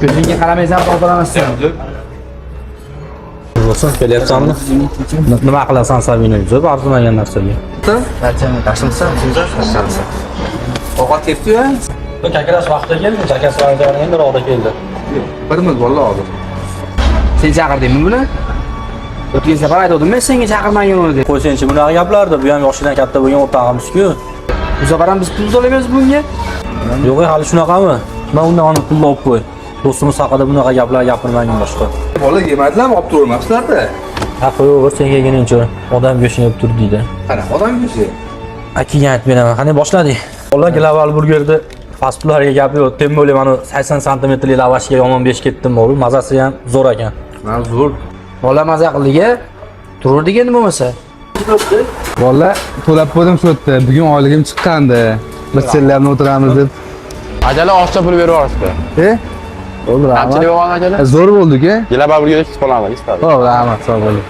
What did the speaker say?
Ko'zingga qaramaysan, topolamassan. Bo'lsin, kelyapsanmi? Nima qilasan Sabina? Zo'b arzimagan narsaga. Yaxshimisan? Yaxshimisan. Ovqat ketdi-yu. Как раз vaqtida keldi, заказ endi roqda keldi. Birimiz bolalar hozir. Sen chaqirdingmi buni? O'tgan safar aytgandim men senga chaqirmagin uni deb. Qo'ysenchi bunaqa gaplarni, bu ham yoshidan katta bo'lgan o'rtog'imiz-ku. Bu safar ham biz pul to'laymiz bunga. Yo'q, hali shunaqami? Men undan uni pulni olib qo'y. Do'stimiz haqida bunaqa gaplar gapirmagin boshqa. Bola yemadilarmi, olib turmabsizlarda. Ha, qo'yaver, senga kelguncha odam go'shtini yeb tur deydi. Qanaqa odam go'shti? A, keyin aytib beraman. Qani boshladik. Bola Global Burgerni fast foodlariga gap yo'q. Тем более mana 80 santimetrli lavashga yomon besh ketdim bor. Mazasi ham zo'r ekan. Man zo'r. Bola maza qildik-a. Tururdik endi bo'lmasa. Bola to'lab qo'ydim shu yerda. Bugun oyligim chiqqandi. Biz senlarni o'tiramiz deb. Ajala oshcha pul berib yuborishdi. E? Bo'ldi, Qanchalik bo'lgan ajala? Zo'r bo'ldik-a? Global Burgerga ketib qolamiz, istadi. Xo'p, rahmat, sog' bo'ling.